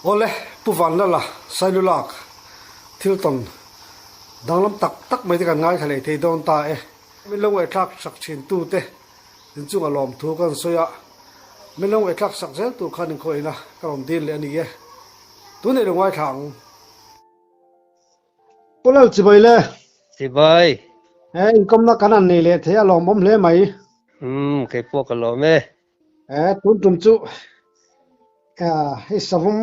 Awle, Pu Vanlala, Sailulak, thil tawn danglam tak tak mai te kan ngaithla leh thei dawn ta e. Min lo ngaihthlak sak thin tute inchunga lawmthu kan sawi a, min lo ngaihthlak sak zel tur khan inkhawihna ka rawn dil leh a ni e. Tunei lo ngaithla ang. Pu Lal chibai le. Chibai. He inkawmna kan han nei leh thei a lawmawm hle mai. Umm kei pawh ka lawm e. He tun tum chu hei savawm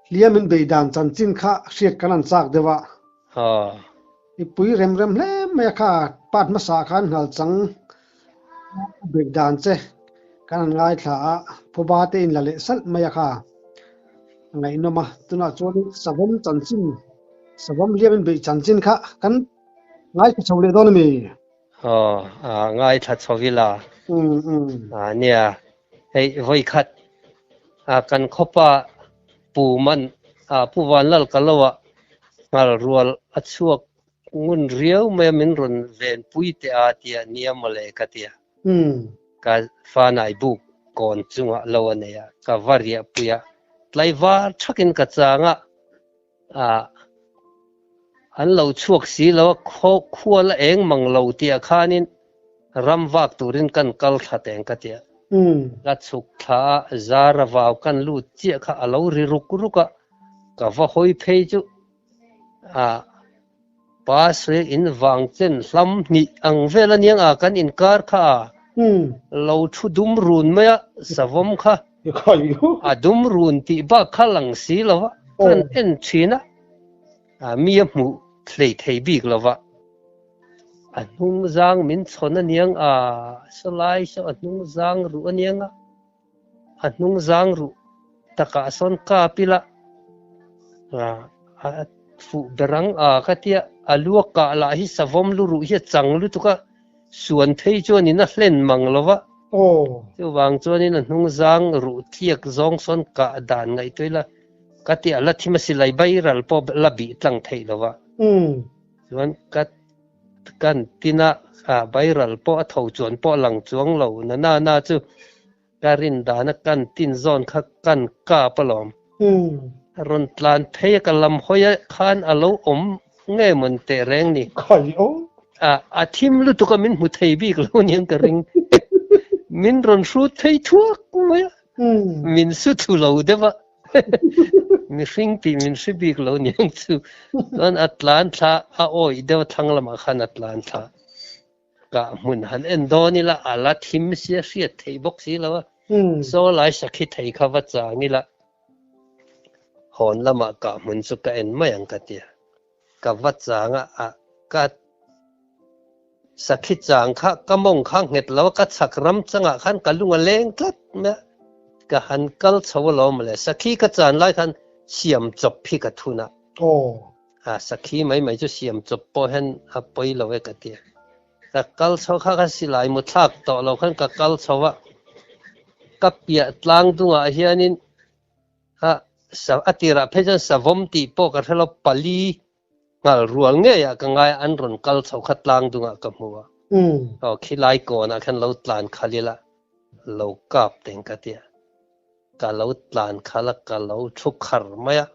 hliam in bei dan chanchin kha hriat kan han chak deuh a. I pui rem rem hle mai a kha part hmasa khan nghal chang a beih dan che kan han ngaithla a, phuba te in la leh salh mai a kha a ngaihnawm a, tunah chuan savawm chanchin savawm hliam in beih chanchin kha kan ngaithla chho leh dawn a mi? Aw, a ngaithla chho ila. A nia, hei vawi khat a kan khawpa pu man a pu Vanlal ka lo ah nghal rual a chhuak Ngun riau mai a min rawn ven pui teh a tia nia mawle ka tia. Ka fanai buk kawn chungah lo a nei a, ka va riah pui a, tlaivar thakin ka chang a, ah an lo chhuak si lo a, khaw khual a eng mang lo tih ah khanin ram vak turin kan kal thla teng ka tia. Ka chhuk thla a, zara vau kan lut chiah kha a lo ri ruk ruk a, ka va hawi phei chu Ah, pa sawi in vang chen hlam hnih ang vel aniang a kan inkar kha a lo thu dum run mai a, savawm kha a dum run tih bak kha lang si lo va, kan en thin a, mi a hmuh hlei thei bik lo va, a hnung zang min chhawn aniang a, sawlai saw a hnung zang ruh aniang a. A hnung zang ruh takah sawn kap ila a fuh ber ang a ka tia a luak kah lah hi savawm lu ruh hi a chang lutuk a suan phei chuanin a hlen mang lo va chuvang chuanin a hnung zang ruh tliak zawng sawn kah dan ngaihtuah ila ka tia a la thim a silai bairal pawh la bih tlang theih lo va chuan ka Kan tina bairal pawh a tho chuan pawh lang chuang lo na na na chu ka rin dana kan tin zawn kha kan kap alawm. A rawn tlan phei a ka lam hawi a khan a lo awm nge mawn teh reng ni. A thim lutuk a min hmu thei bik lo aniang ka ring. Min rawn hrut phei thuak mai a, min su thu lo deuh a. Mihring tih min hre bik lo niang chu. Chuan a tlan thla a awih deuh thlang lamah khan a tlan thla. Kah hmun han en dawn ila a la thim sia hriat theih bawk si lo a. Saw lai sakhi thei kha va chang ila hawn lamah kah hmun chu ka en mai ang ka tia. Ka va chang a, a ka sakhi chang kha ka mawng kha nghet lo a, ka chhak ram changah khan ka lung a leng tlat mai a, ka han kal chho alawm mawle, sakhi ka chan lai khan siam chawp hi ka thun a, a sakhi mai mai chu siam chawp pawh hian a pawi lo e ka ti a, ka kal chho kha ka silai mu thlak tawh lo khan ka kal chho a, ka piah tlang dungah hianin A sa a tirah phei chuan savawm tih pawh ka hre lo, pali nghal rual ngeiah ka ngai a, an rawn kal chho kha tlang dungah ka hmu a. Aw khilai kawnah khan lo tlan khalh ila, lo kap teng ka ti a. Ka lo tlan khalh a, ka lo thu khar mai a.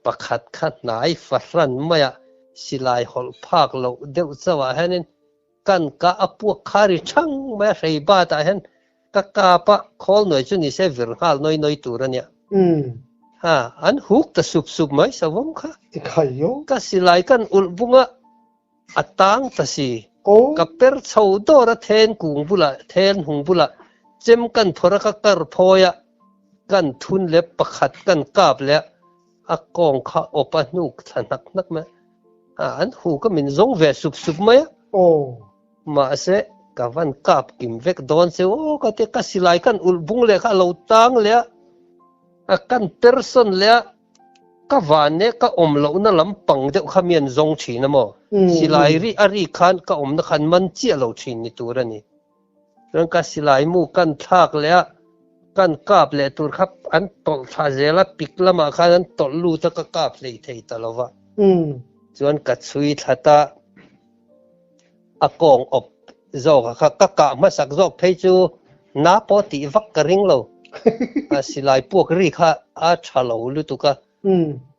Pakhat kha hnai fahran mai a, silai hawlh phak loh deuh chauhah hianin Kan ka a puak kha ri thang mai a, hrei bat ah hian ka kap a, khawl nuai chu nise vir nghal nawi nawi tur a nia. Ha, an huk ta sup sup mai savawm kha. Ka silai kan ulh bung a, a tang ta si. Ka per chho dawr a then kung bulah, then hung bulah chem kan phawrh a, ka kar phawi a, kan thun leh pakhat kan kap leh a, a kawng kha awp a hnuk thla hnak hnak mai a, an hu ka min zawng ve sup sup mai a. Mahse ka van kap kim vek dawn che aw ka tia ka silai kan ulh bung leh kha a lo tang leh a, a kan person leh a, ka van e ka awm lohna lampang deuh kha mi an zawng thin a maw, silai ri a rik khan ka awmna khan man chiah lo thin ni tur a ni. Chuan ka silai mu kan thlak leh a, kan kap leh tur kha an tawlh thla zel a, pik lamah khan an tawlh lut a, ka kap hlei thei ta lo va. Chuan ka chhui thla ta, a kawng awp zawk a kha ka kah hmasak zawk phei chu na pawh tih vak ka ring lo, a silai puak ri kha. a tha lo lutuk a.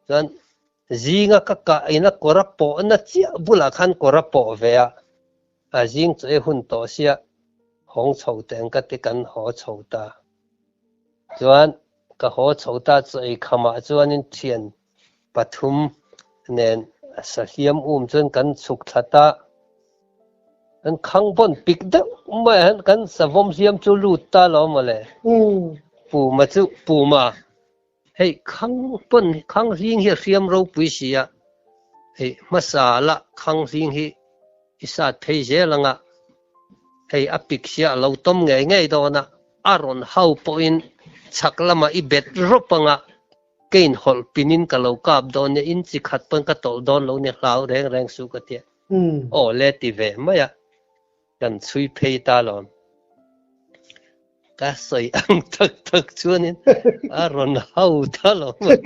Chuan zinga ka kah ina kawr a pawhna chiah bulah khan kawr a pawh ve a, a zing chu e hun tawh sia hawng chho teh ang ka ti kan haw chho ta. Chuan ka haw chho ta chu ei khamah chuanin thian pathum nen sahliam um chuan kan chhuk thla ta. Kan khang bawn pik deuh mai a kan savawm hliam chu lut ta lo mawle. Puma chu Puma hei khang pawn khang hling hi a hriam ropui si a, hei hmasa la khang hling hi i sat phei zel anga hei a pik sia a lo tawm ngei ngei dawn a, a rawn hau pawhin chhak lamah i bet rawp anga Ka inhawlh pinin ka lo kap dawn nia, in chi khat pawn ka tawlh dawn lo nia, hlau reng reng suh ka tia. Aw le ti ve mai a, kan chhui phei ta lawm. Ka sawi ang tak tak chuanin a rawn hau ta lo mai.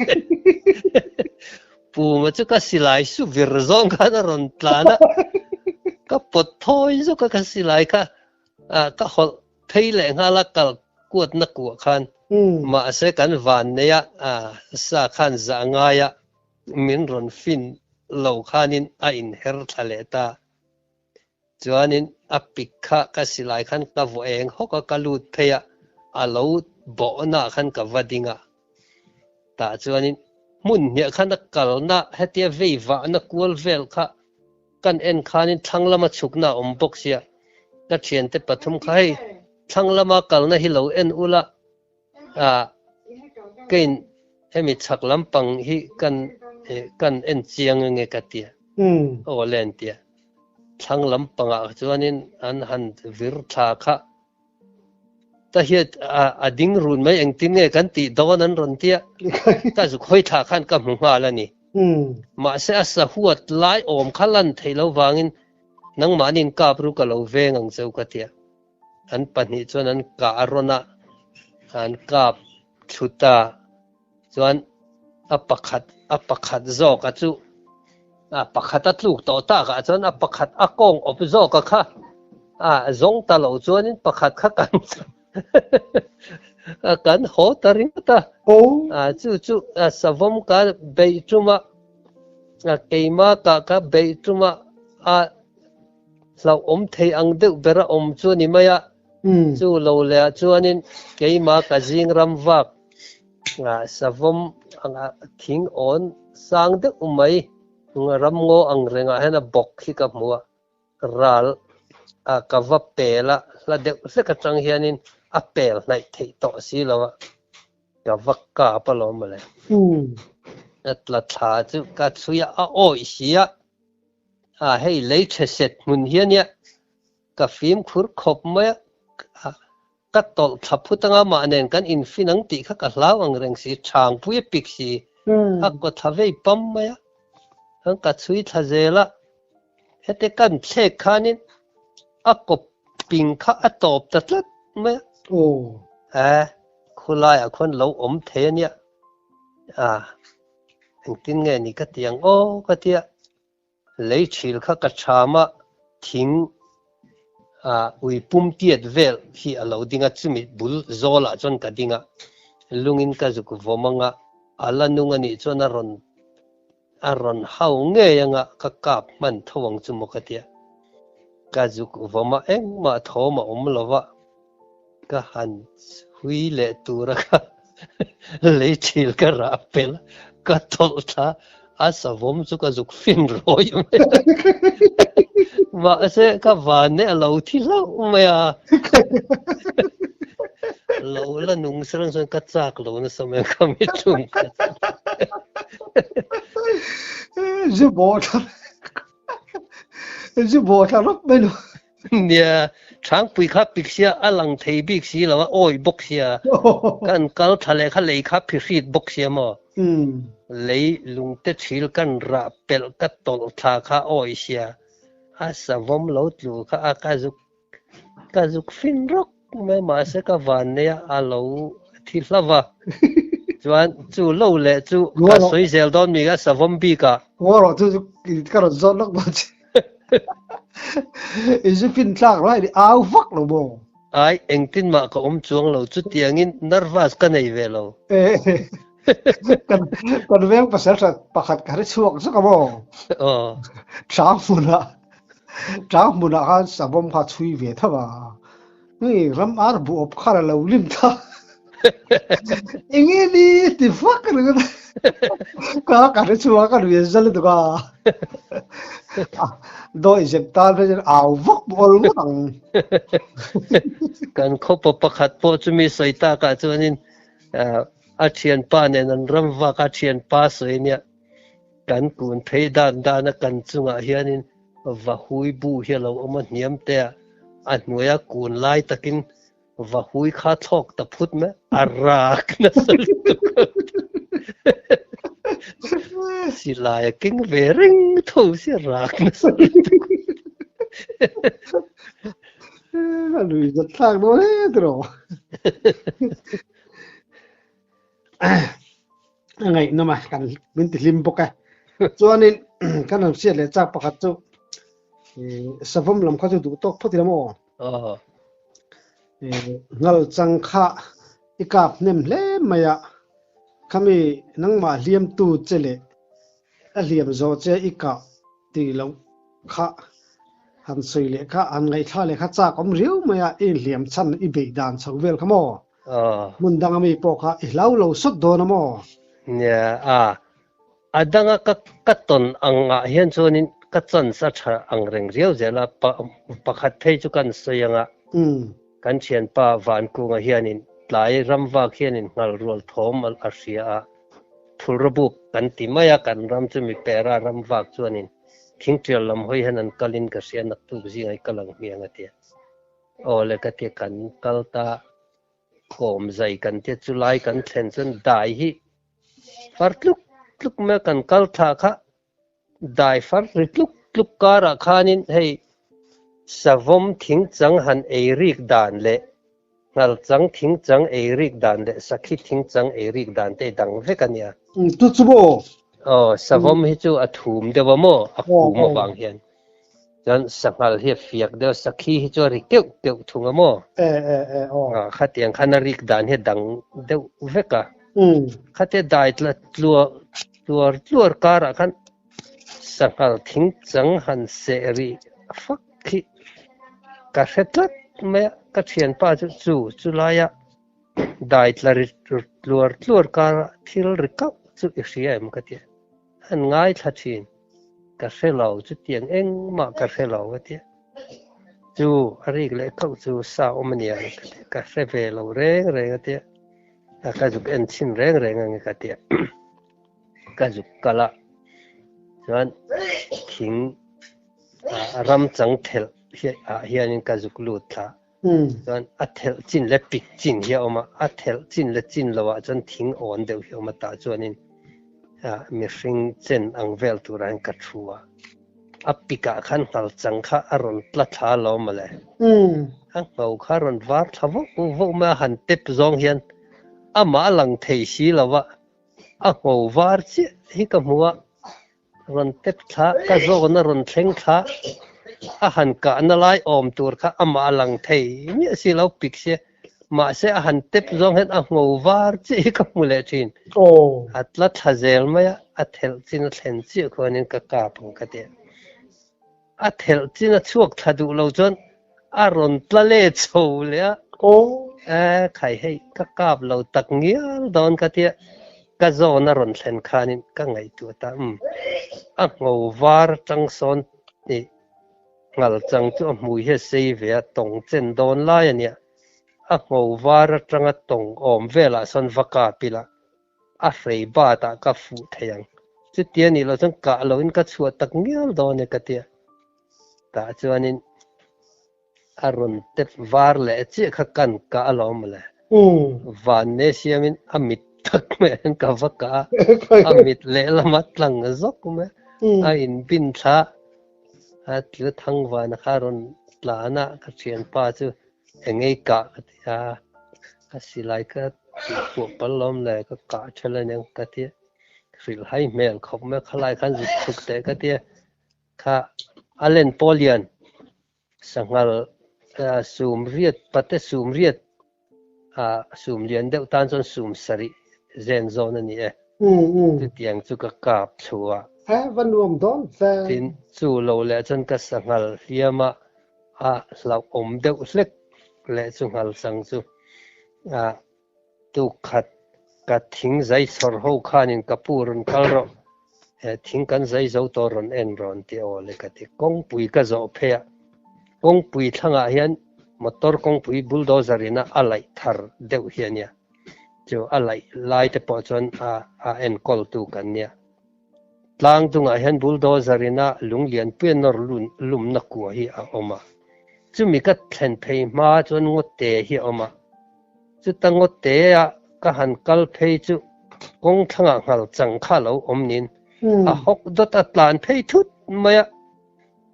Puma chu ka silai su vir zawng khan a rawn tlan a, ka pawt thawi zawk a ka silai kha ka hawlh phei leh nghal a kal kuatna kuah khan mahse kan van nei a sa khan zah ngai a min rawn fin lo khanin a inher thla leh ta. Chuanin a pik kha ka silai khan ka vaw eng hawk a ka lut phei a a lo bawhna khan ka va ding a. Tah chuanin hmun hniah khan a kalna hetia vei vahna kual vel kha Kan en khanin thlang lama chhukna a awm bawk sia, ka thiante pathum kha hei thlang lama kalna hi lo en ula, ah kein hemi chhak lampang hi kan kan en chiang ange ka tia, aw le an tia. Thlang lampangah chuanin an han vir thla kha ta hian a ding run mai engtin nge kan tih dawn an rawn tia, ka zuk hawi thla khan ka hmu nghal a ni. Mahse a sahuat lai awm kha lan theih lo vangin nangmahni in kap ru ka lo veng ang cheu ka tia. An pahnih chuan an kah a rawn a, an kap thlu ta. Chuan a pakhat a pakhat zawka chu a pakhat a tluk tawh takah chuan a pakhat a kawng awp zawka kha a zawng ta lo chuanin pakhat kha kan kan haw ta ringawt a. A chu chu a savawm ka beih tum a, a keima kah ka beih tum a, a hlauhawm thei ang deuh ber a awm chu a ni mai a. Chu lo leh ah chuanin keima ka zing ram vak savawm anga thing awn sang deuh mai ramngaw ang rengah hian a bawk hi ka hmu a, ral a ka va pel a, hla deuh hlek atang hianin a pel hnaih theih tawh si lo a, ka va kap alawm mawle. A tla thla chu ka chhui a, a awih si a, a hei lei tha set hmun hi ania Ka fimkhur khawp mai a, ka tawlh thla phut anga mah nen kan infin ang tih kha ka hlau ang reng si, chhangpui a pik si, a kaw thla vei pam mai a, an ka chhui thla zel a, hete kan thlek khanin a kaw ping kha a tawp ta tlat mai a, e khulaiah khuan lo awm thei a nia, a engtin nge ni ka ti ang aw ka tia. Lei thil kha ka cham a, thing ah ui pum tiat vel hi a lo ding a, chumi bul zawlah chuan ka ding a, lungin ka zuk vawm anga, a la nung a nih chuan a rawn a rawn hau ngei anga ka kap hman tho ang chu maw ka tia. Ka zuk vawm a, engmah thawm a awm lo va. Ka han hui leh tura ka lei thil ka rah pel a, ka tawlh thla a savawm chu ka zuk fin rawi mai a. Mahse ka van e a lo thi hlauh mai a. Lo la nung serang chuan ka chak lo nasa mai a ka mithlum kha. Zu bawh thla zu bawh thla rawp mai lo. Nia, Chhangpui kha pik sia a lang thei bik si lo a, awi bawk sia. Kan kal tha leh kha lei kha phihrit bawk sia maw? Lei lungte thil kan rah pelh ka tawlh thla kha awi sia. A savawm lo tlu kha a ka zuk ka zuk fin rawk mai mahse ka van nei a, a lo thi hlauh va. Chuan chu lo leh chu ka sawi zel dawn mi ka savawm bik ah. Ngaw rawh chu ka rawn zawt lawk dawn che. I zu fin tlak lai ni au vak lo maw? Ai, engtin mah ka awm chuang lo, chutiangin nervous ka nei ve lo. Kan kan veng pasal tha pakhat ka hre chhuak zuk a maw? Aw. Tlang hmunah tlang hmunah khan savawm kha chhui ve tho a. Hei ram ar bu awp khan a lo lim ta. Enge ni ti vak ringawt a. Ka ka hre chhuak a ka nui a zal lutuk a. Dawi zep tan phei chuan au vak awl ngawt ang. Kan khawpa pakhat pawh chumi sawi takah chuanin a thianpa nen an ram vak a thianpa sawi nia kan kun phei dan dan a kan chungah hianin vahui bu hi a lo awm a hniam te a a hnuaia kun lai takin vahui kha thlawk ta phut mai a rak nasa lutuk silai a keng ve reng tho si a rak nasa lutuk A lui zat thlak dawn hle tiraw. A ngaihnawm a, kan min ti hlim bawk e. Chuanin kan han hriat leh chak pakhat chu savawm lam kha chu duh tawk phawt ila maw? Ngal chang kha i kap hnem hle mai a, khami nangmah hliamtu che leh a hliam zawh che i kah tih loh kha han sawi leh kha, han ngaihthla leh kha chak awm riau mai a, i inhliam chhan i beih dan chho vel kha maw? Hmun danga mi pawh kha i hlau lo sawt dawn a maw? Nia, a, a danga ka ka tawn ang ah hian chuanin ka chance a tha ang reng riau zel a, pa pakhat phei chu kan sawi ang a, kan thianpa Vankunga hianin tlai ramvak hianin nghal rual thawm a hria a, Phulrawbuk kan ti mai a, kan ram chu mi pera ram vak chuanin thingtial lam hawi hian an kalin ka hria naktuk zingah i kal ang hmiang a ti a. Aw le ka ti a, kan kal ta kawm zai kan tia chulai kan thlen chuan dai hi far tluk tluk mai a kan kal thla kha Dai far ri tluk tluk karah khanin hei savawm thingchang han ei rik dan leh nghalchang thingchang ei rik dan leh sakhi thingchang ei rik dan te dang vek a nia. Chu chu maw? Aw, savawm hi chu a thum deuh a maw? A kum avang hian. Chuan sanghal hi a fiak deuh a, sakhi hi chu a ri keuh keuh thung a maw? E e e aw. Khatiang khan a rik dan hi a dang deuh vek a. Khatia dai tla tluah Tluar tluar karah khan sanghal thingchang han seh rih fak hi ka hre tlat mai a, ka thianpa chu chu chu laia dai tla ri tluar tluar karah thil ri kauh chu i hria em ka ti a, han ngaithla thin ka hre lo chutiang engmah ka hre lo ka ti a, chu a rik leh kauh chu sa awm a nia ka ti a, ka hre ve lo reng reng a ti a. Ka zuk en chhin reng reng ang ka tia ka zuk kal a chuan thing ram chang thelh ah hianin ka zuk lut thla chuan a thelh chin leh pik chin hi a awm a a thelh chin leh chin loh ah chuan thing awn deuh hi a awm a tah chuanin mihring chen ang vel turah hian ka thu a. A pikah khan nghal chang kha a rawn tla thla lo mawle. A ngho kha a rawn var thla vauh vauh mai a, han tep zawng hian amah a lang thei si lo va, a ngho var chiah hi ka hmu a, rawn tep thla, ka zawn a rawn thleng thla, a han kahna lai awm tur kha amah a lang thei miah si lo pik sia. Mahse a han tep zawng hian a ngho var chiah hi ka hmu leh thin. A tla thla zel mai a, a thelh chin a thlen chiah khuanin ka kap ang ka ti a. A thelh chin a chhuak thla duh lo chuan a rawn tla leh chho leh a. E khai hei ka kap lo tak ngial dawn ka ti a, ka zawn a rawn thlen khanin ka ngaihtuah ta umm a ngho var atang sawn ih Nghal chang chu a hmui hi a sei ve a, tawng chen dawn lai a nia. A ngho var atanga tawng awm velah sawn va kap ila, a hrei batah ka fuh thei ang. Chutia nih loh chuan kah loin ka chhuah tak ngial dawn e ka tia. Tah chuanin a rawn tep var leh chiah kha kan kah alawm mawle. Van ne siamin a mit tak mai ah hian ka va kah a, a mit lehlam a tlang zawk mai a, a inbin thla. A tlu thangvana kha rawn tlan a, ka thianpa chu eng ei kah ka ti a, ka silai ka tihpuah pal lawm le ka kah thelh a niang ka ti a, hrilh hai hmel khawp mai a, khalai khan zuk chhuk teh ka ti a, kha a len pawh lian sanghal sum riat pate sum riat sum lian deuh tan chuan sum sarih. zen zawn a ni e. Chutiang chu ka kap thlu a. He va nuam dawn ve. Tin, chu lo leh chuan ka sanghal hliam a, a hlauhawm deuh hlek leh chu nghal chang chu a tuk khat ka thing zai chhawr ho khanin ka pu rawn kal rawh, he thing kan zai zo tawh rawn en rawh an ti aw le ka ti. Kawngpui ka zawh phei a, kawngpui thlangah hian motor kawngpui bulldozer ina a laih thar deuh hi a nia. Chu a laih lai te pawh chuan a a enkawltu kan nia. Tlang dungah hian bulldozer ina lung lianpuia nawr lun lumna kua hi a awm a. Chumi ka thlen phei hma chuan ngawte hi a awm a. Chuta ngawte a ka han kal phei chu kawng thlangah nghal chang kha a lo awm nin a hawk dawt a tlan phei thut mai a.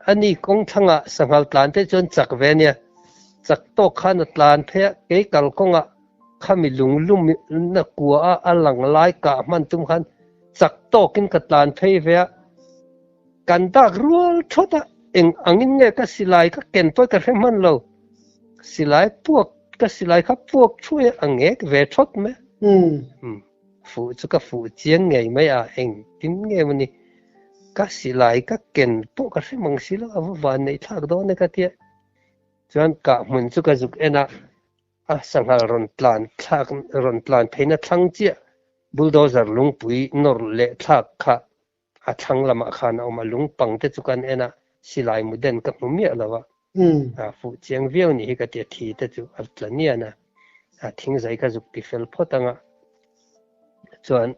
Ani kawng thlangah sanghal tlan te chuan chak ve a nia. Chak tawk khan a tlan phei a, kei kal kawngah khami lung lumna kua a a lang lai kah hman tum khan chak tawkin ka tlan phei ve a. Kan dak rual thawt a, eng angin nge ka silai ka ken pawh ka hre hman lo. Silai puak, ka silai kha puak thuai a, a ngek ve thawt mai a. Fuh chu ka fuh chiang ngei mai a, engtin nge maw ni, ka silai ka ken pawh ka hre mang si lo, a va van neih thlak dawn e ka tia. Chuan kah hmun chu ka zuk en a, a sanghal rawn tlan thlak rawn tlan pheina thlang chiah bulldozer lungpui nawr leh thlak kha A thlang lamah khan a awm a, lung pang te chu kan en a, silai mu den ka hmu miah lo a, a fuh chiang viau nih hi ka ti a, thi te chu a tla nian a, a thingzai ka zuk ti fel phawt ang a, chuan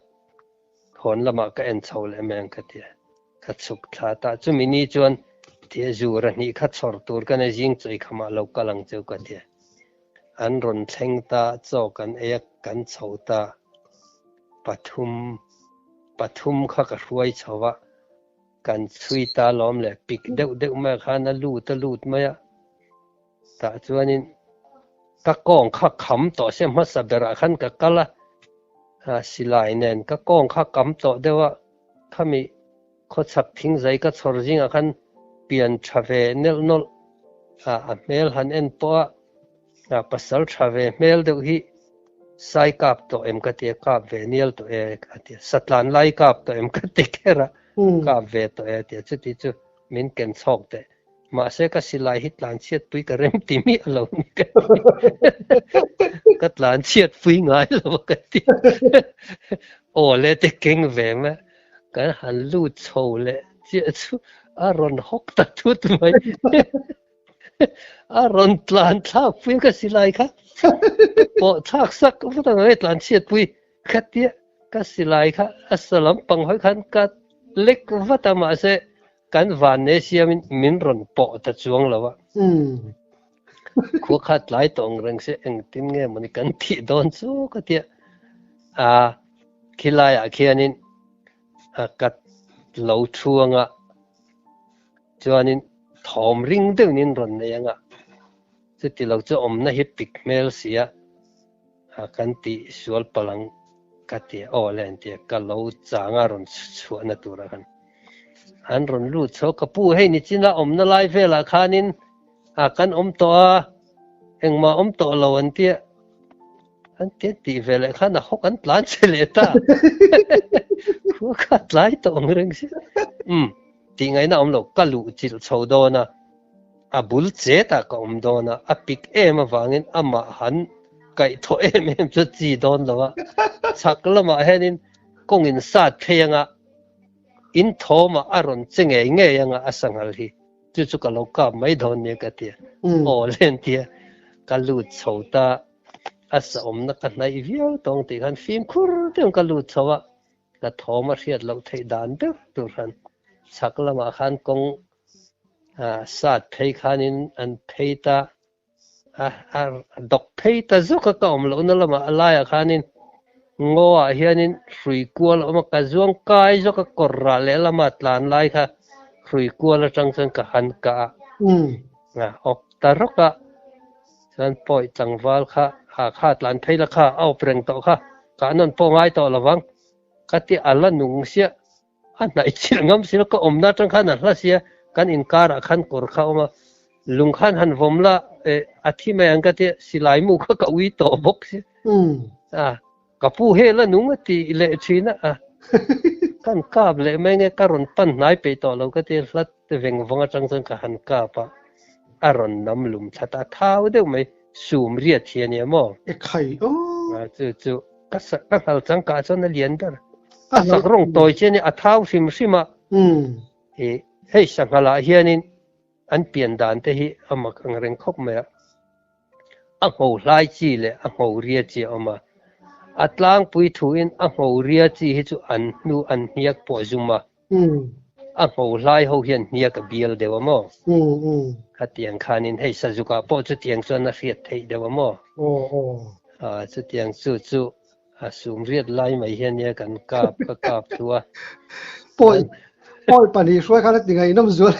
hawn lamah ka en chho leh mai ang ka ti a, ka chhuk thla ta. Chumi ni chuan thil zur a hnih kha chhawr tur ka nei zing chawi khamah lo kal ang cheu ka ti a. An rawn thleng ta, chaw kan ei a, kan chho ta. Pathum, pathum kha ka hruai chho a, kan chhui ta alawm le, pik deuh deuh mai ah khan a lut a lut mai a. Tah chuanin ka kawng kha kham tawh se hmasa berah khan ka kal a, silai nen ka kawng kha kam tawh deuh a, khami Khawchhak thingzai ka chhawr zingah khan pian tha ve nelh nawlh a, a hmel han en pawh a, pasal tha ve hmel deuh hi sai kap tawh em ka ti a, kap ve nial tawh e a ti a, satlan lai kap tawh em ka ti kher a, kap ve tawh e a ti a, chuti chu min ken chhawk teh. Mahse ka silai hi tlan chhiat pui ka rem ti miah lo ni ka ti. Ka tlan chhiat pui ngai lo a ka ti. Aw le te keng ve mai a, kan han lut chho leh chiah chu a rawn hawk ta thut mai. A rawn tlan thlak pui a ka silai kha. Pawh thlak sak vut ang e tlan chhiat pui ka tia. Ka silai kha a sa lampang hawi khan ka lek vat a mahse Kan vanne siamin min rawn pawh ta chuang lo a. Khua kha tlai tawh ang reng se engtin nge mawni kan thih dawn chu ka tia. A khilaiah khianin ka lo thu anga chuanin thawm ring deuhin rawn nei anga chuti lo chu awmna hi pik hmel sia. Kan tih sual palh ang ka ti a, aw le an ti a, ka lo chang a rawn chhuahna turah khan an rawn lut chho a, ka pu hei nichina awmna lai velah khanin kan awm tawh a, engmah awm tawh lo an ti a, an ti an tih veleh khan a hawk an tlan che leh ta, khua kha tlai tawh ang reng si, umm tih ngaihna awm lo, ka luh chilh chho dawn a. A bul chetah ka awm dawn a, a pik em avangin amah han kaihthawh em em chu chi dawn lo a. Chhak lamah hianin kawng in sat phei anga in thawmah a rawn che ngei ngei anga a sanghal hi chu chu ka lo kap mai dawn nia ka ti a. Aw len tia ka lut chho ta, a sa awmna ka hnaih viau tawng tih khan fimkhur deuhin ka lut chho a, ka thawm a hriat loh theih dan deuh tur khan chhak lamah khan kawng sat phei khanin an phei ta a, a dawk phei ta zawk a ka awm lohna lamah a laiah khanin ngaw ah hianin hrui kual a awm a, ka zuang kai zawk a kawr rah leh lama tlan lai kha hrui kual atang chuan ka han kah a, a awk ta rawk a, chuan pawi tlangval kha a kha tlan phei la kha a awp reng tawh kha kah nawn pawh ngai tawh lovang ka ti a la nung siah. A hnaih chilh ngam si lo, ka awmna atang khan a hla sia, kan inkarah khan kawr kha a awm a, lung khan han vawm la eh a thi mai ang ka tia, silai mu kha ka ui tawh bawk sia. A. Ka pu hel a nung a tih leh thin a, kan kap leh mai nge ka rawn pan hnai peih tawh lo ka ti hlat veng vawng atang chuan ka han kap a, a rawn nam lum thlat a, thau deuh mai sum riat hi a nia maw? E khai aw. Chu chu ka sak ka nghal changkah chuan a lian ber. A sak rawng tawi chi a nia, a thau hrim hrim a. I hei sanghalah hianin an pian dan te hi a mak ang reng khawp mai a. A ngho hlai chi leh a ngho ria chi a awm a. A tlangpui thuin a ngho ria chi hi chu an hnu an hniak pawh a zum a. A ngho hlai ho hian hniak a bial deuh a maw? Khatiang khanin hei sazukah pawh chutiang chuan a hriat theih deuh a maw? Chutiang chu chu A sum riat lai mai hian nia kan kap ka kap thu a. Pawi pawi pahnih hruai khan a ti ngaihnawm zual.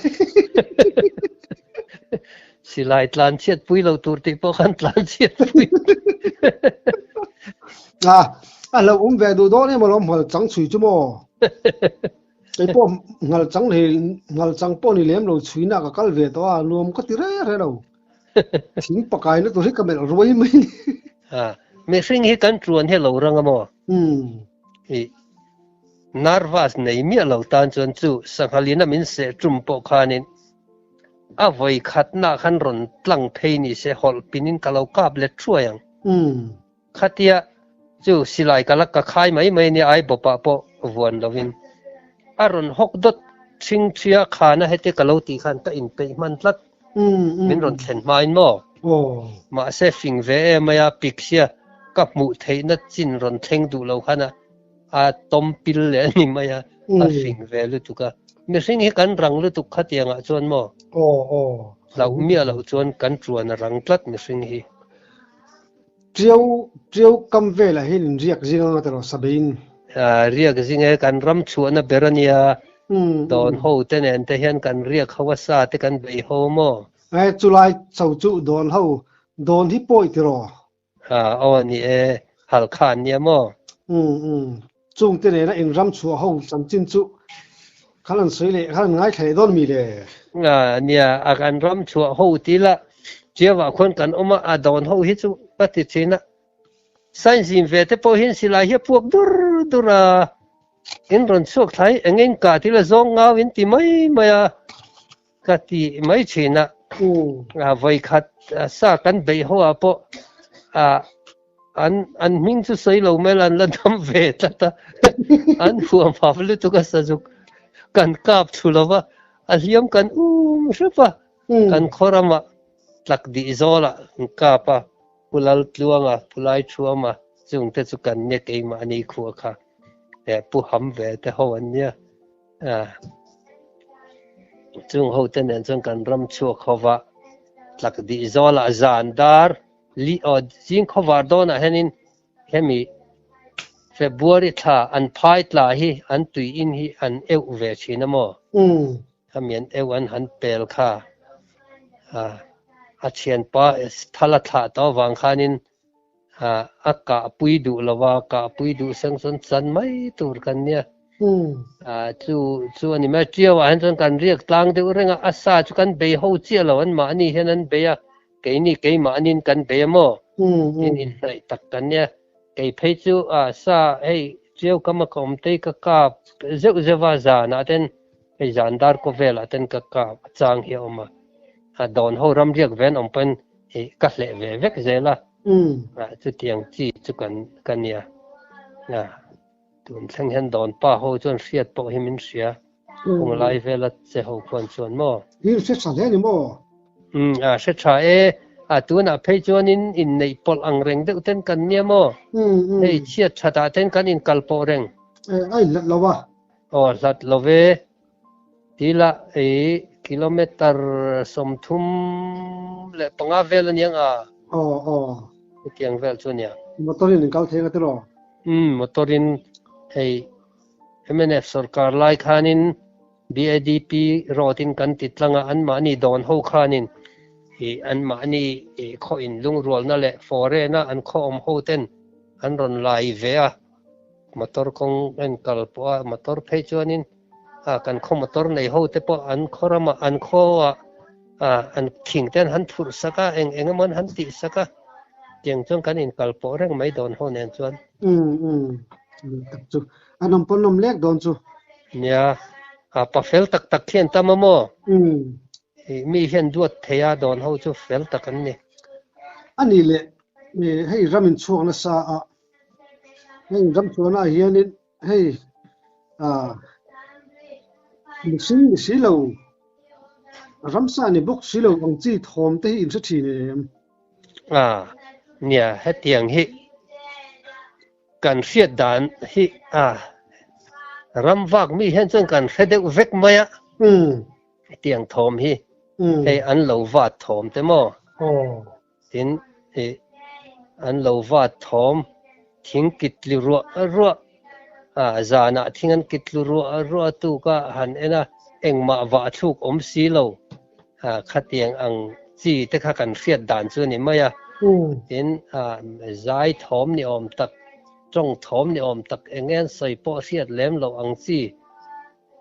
Silai tlan chhiat pui lo tur tih pawh khan tlan chhiat pui. A a lo um ve duh dawn em alawm nghal chang chhui chu maw. Kei pawh nghal chang leh nghal chang pawh ni lem lo chhuina ka kal ve tawh a nuam ka ti re re lo. Thing pakaina tur hi ka melh ruai mai ni. A, mihring hi kan tuan hi lo rang a maw? I nervous nei miah lo tan chuan chu sanghalina min seh tum pawh khanin a vawi khatna khan rawn tlang phei ni se hawlh pinin ka lo kap let thuai ang. Khatia chu silai ka la ka khai mai mai nia ai bawpah pawh vuan lovin a rawn hawk dawt ṭhing ṭhia khana heti ka lo tih khan ka inpeih hman tlat min rawn thlen hmain maw? Mahse fing ve em mai a pik sia ka hmuh theihna chin rawn thleng duh lo khan a a tawm pil leh a ni mai a a fing ve lutuk a mihring hi kan rang lutuk khatiangah chuan maw? Hlauh miah loh chuan kan ṭuan a rang tlat mihring hi. Ṭiau, ṭiau kam velah hian in riak zing anga tiraw Sabine? Riak zing e, kan ram chhuahna ber a nia. Dawn ho te nen te hian kan riak ho a sa te kan bei ho maw? E, chulai cho chu dawn ho, dawn hi pawi tiraw? Aw ni e, Halkha an nia maw? Umm umm. Chungte nena in ram chhuah ho chanchin chu khan an sawi leh khan an ngaithla leh dawn mi le? Nia, a kan ram chhuah ho ti la, Chiavah khuan kan awm a, a dawn ho hi chu ka ti thin a. Science zin ve te pawh hian silai hi a puak dur dur a, in rawn chhuak thlai eng eng ka ti la zawng ngau in ti mai mai a, ka ti mai thin a. Vawi khat sa kan beih ho ah pawh An an hming chu sawi lo mai la an la dam ve tlat a, an huam hap lutuk a sazuk kan kap thu lo va, a hliam kan um hrep a, kan khaw ramah tlak dih zawlah an kap a, Pu Laltluanga, Pu Laithuama chungte chu kan nia keimahni khua kha Pu Ham ve te ho an nia. Chung ho te nen chuan kan ram chhuak ho va, tlak dih zawlah zan dar Li aw zing khawvar dawnah hianin hemi February thla an phai tla hi an tui in hi an euh ve thin a maw? Khami an euh an han pel kha a thianpa thal a thlah tawh avang khanin a kahpui duh lo a, kahpui duh seng chuan chan mai tur kan nia. Chu chu a ni mai. Tiauah hian chuan kan riak tlang deuh reng a, a sa chu kan bei ho chiah lo, anmahni hian an bei a, Keini keimahnin kan bei a maw? In inhnaih tak kan nia. Kei phei chu a sa hei Tiau kam a ka awm tei ka kap zeuh zeuh a zanah ten hei zan dar kaw velah ten ka kap a chang hi a awm a. A dawn ho ram riak ve an awm pawhin ih ka hleh ve vek zel a. Chutiang chi chu kan ka nia. Tun thleng hian dawn pa ho chuan hriat pawh hi min hria. Kung lai vela che ho khuan chuan maw? Hi hre tha hle ni maw? Umm a hre tha e. A tunah phei chuanin inneih pawlh ang reng deuh ten kan nia maw? Hei chhiat that ah ten kan inkal pawh reng. E a inhlat lo a. Aw hlat lo ve. Tila ei kilometer 35 vel aniang a. Aw aw. Hetiang vel chu ania. Motor in inkal thei ang a tiraw? Umm motor in hei Mnf sorkar lai khanin BADP road in kan ti tlang a, anmahni dawn ho khanin ih anmahni ih khaw in lungrualna leh foreign a an khaw awm ho ten an rawn lai ve a, motor kawng en kal pawh a motor phei chuanin ah kan khaw motor nei ho te pawh an khaw ramah an khaw ah ah an thing te an han phurh sak a, eng eng emaw an han tih sak a. Chutiang chuan kan inkal pawh reng mai dawn ho nen chuan. Umm umm tak chu a nawm pawn nawm lek dawn chu. Nia, a pa fel tak tak khi an tam a maw? Umm. Mi hian duat thei a dawn ho chu fel tak an ni. A nih leh hei ram inchhuak nasa a, hei ram chhuahnaah hianin hei ah mihring ni si lo, ramsa ni bawk si lo ang chi thawm te hi in hre thin em? Ah, nia hetiang hi kan hriat dan hi ah ram vak mi hian chuan kan hre deuh vek mai a. Hetiang thawm hi hei an lo vat thawm te maw? Tin, ih an lo vat thawm thing kit tlu ruah ruah ah zanah thing an kit tlu ruah ruah tuk a han en a, engmah vah thluk awm si lo ah khatiang ang chi te kha kan hriat dan chu a ni mai a. Tin, ah zai thawm ni awm tak, tawng thawm ni awm tak eng nge an sawi pawh hriat lem loh ang chi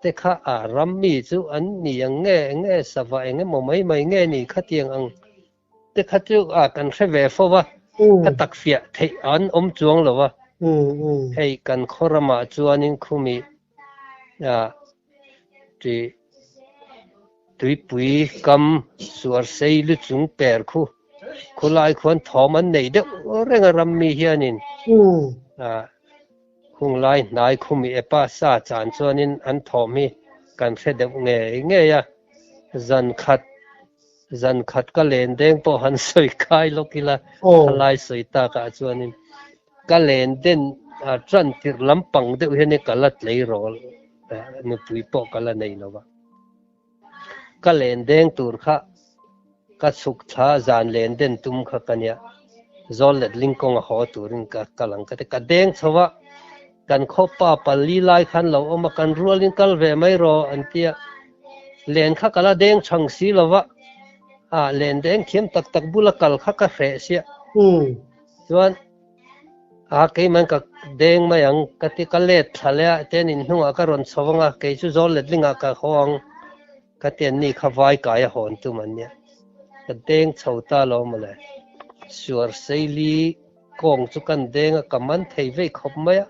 te kha ah ram mi chu an ni ang nge eng nge sava eng emaw mai mai nge ni khatiang ang te kha chu a kan hre ve fo va, a tak fiah theih an awm chuang lo va. Hei kan khaw ramah chuanin khumi tih tuipui kam suar sei lu chung per khu khulai khuan thawm an nei deuh reng a ram mi hianin Khunglai hnai khumi epa sa chan chuanin an thawm hi kan hre deuh ngei ngei a, zan khat zan khat ka len deng pawh han sawi kai lawk ila thalai sawi takah chuanin ka len den tan tirh lampang deuh hianin ka la tleirawl nupui pawh ka la nei lo va. Ka len deng tur kha ka chhuk thla zan len den tum kha ka nia. Zawl let ling kawnga haw turin ka kal ang ka ti. Ka deng chho a, kan khaw pa pali lai khan lo awm a, kan rualin kal ve mai rawh an ti a. Len kha ka la deng chhang si lo va, ah len deng thiam tak tak bula kal kha ka hreh sia. Chuan. A keiman ka deng mai ang ka ti ka let thla leh a ten in hnungah ka rawn chho ang a kei chu zawl letlingah ka haw ang ka ti an ni kha vai kai a hawn tum an nia ka deng chho ta lo mawle suar seili kawng chu kan deng a ka man thei vei khawp mai a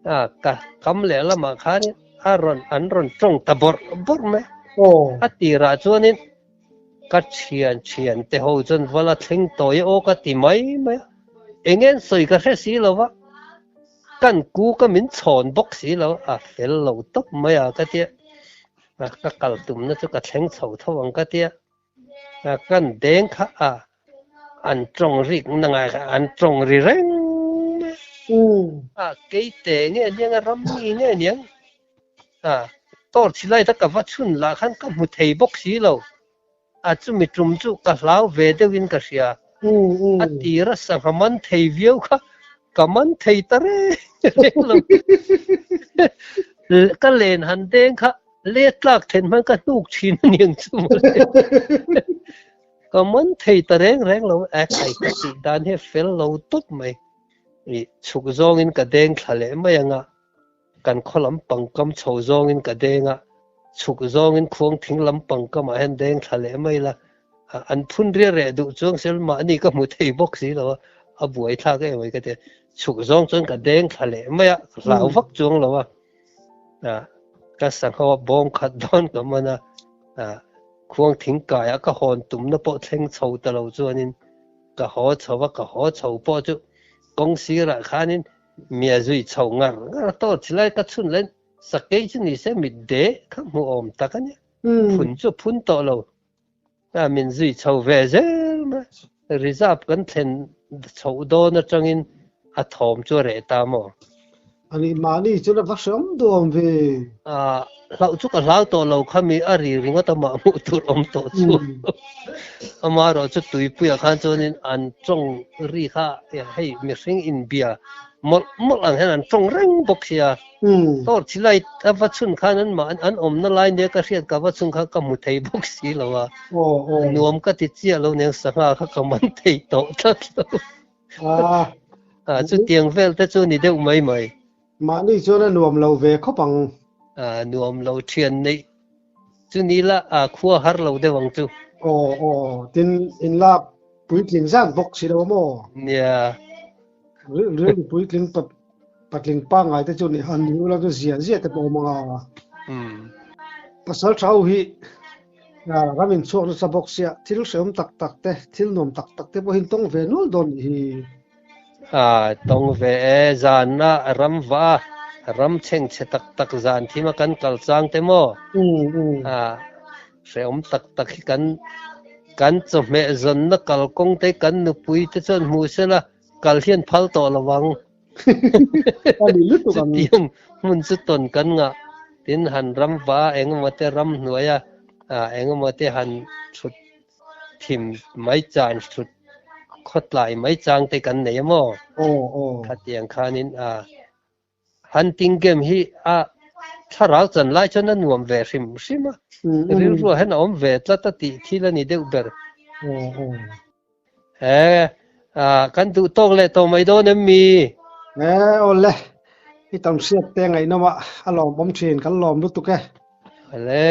a ka kam leh lamah khanin a rawn an rawn tawng ta bawrh bawrh mai a tirah chuanin Ka thian thian te ho chuan va la thleng tawi aw ka ti mai mai a, eng nge an sawi ka hre si lo va, kan ku ka min chhawn bawk si lo a fel lo tawp mai a ka tia, ka kal tumna chu ka thleng chho tho ang ka tia, kan deng kha a an tawng rik na ngai kha an tawng ri reng mai a, keite nge aniang a ram mi nge aniang. A, torch light a ka va chhun lah khan ka hmu thei bawk si lo. A chumi tum chu ka hlau ve deuhin ka hria. A tir a sangha man thei viau kha ka man thei ta reng reng lo. Ka len han deng kha let tlak then hman ka hnuk thin a niang chu mawle. Ka man thei ta reng reng lo. A khai ka tih dan hi a fel lo tawp mai. Chhuk zawngin ka deng thla leh mai ang a. Kan khaw lampang kam chho zawngin ka deng a, chhuk zawngin khuang thing lampang kamah hian deng thla leh mai la, an phun ria reh duh chuang sel mahni ka hmu thei bawk si lo a, a buai thlak em mai ka ti a, chhuk zawng chuan ka deng thla leh mai a, ka hlau vak chuang lo a, ka sangho a bawng khat dawn ka man a, khuang thing kaiah ka hawn tumna pawh thleng chho ta lo chuanin ka haw chho a, ka haw chho pawh chu kawng sirah khanin Mia zui chho ngar ngar a tawt si lai ka chhun leh sakei chu ni se mit de kha hmu awm tak a nia. Phun chu a phun tawh lo. A min zui chho ve zel mai. Reserve kan thlen chhoh dawn atangin a thawm chu a reh ta maw? Ani mahni chuan a va hreawm duh awm ve. A hlauh chu ka hlau tawh lo kha mi a ri ringawt amah hmuh tur awm tawh chu. Amaherawh chu tuipuiah khan chuanin an tawng ri kha hei mihring inbia mawlh mawlh ang hian an tawng reng bawk sia. Torch light a va chhun khan an mah an awmna lai nia ka hriat ka va chhun khan ka hmu thei bawk si lo a. Nuam ka ti chiah lo nen sangha kha ka man thei tawh tlat lo. Chutiang vel te chu ni deuh mai mai. Mahni chuan a nuam lo ve khawp ang. A nuam lo thian neih chu ni la a khua har lo deuh ang chu. Aw aw tin in lak Puitling zat bawk si lo a maw? Nia. Rilru puitling patling pangngai te chu ni han ni ula chu zia zia te pawh awm anga. Pasal tha ho hi ram in chhuak nasa bawk sia thil hrehawm tak tak te thil nuam tak tak te pawh hi tawng ve nual dawn nih hi. A tawng ve e zan a ram va a ram chhengchhe tak tak zan thim a kan kal chang te maw? A Hrehawm tak tak hi kan kan chawhmeh zawnna kalkawng te kan nupui te chuan hmu sela kal hian phal tawh lo ang. Chutiang hmun chu tawn kan ngah. Tin han ram va a engemaw te ram hnuaia engemaw te han thut thim mai chan thut khawtlai mai chang te kan nei a maw? Khatiang khanin a Hunting game hi a thlarau chan lai chuan a nuam ve hrim hrim a, rilruah hian a awm ve tlat a tih thil a ni deuh ber. He kan duh tawk leh tawh mai dawn em mi? He awle, i tam hriat te ngaihnawm a, a lawmawm thin, kan lawm lutuk e. Awle.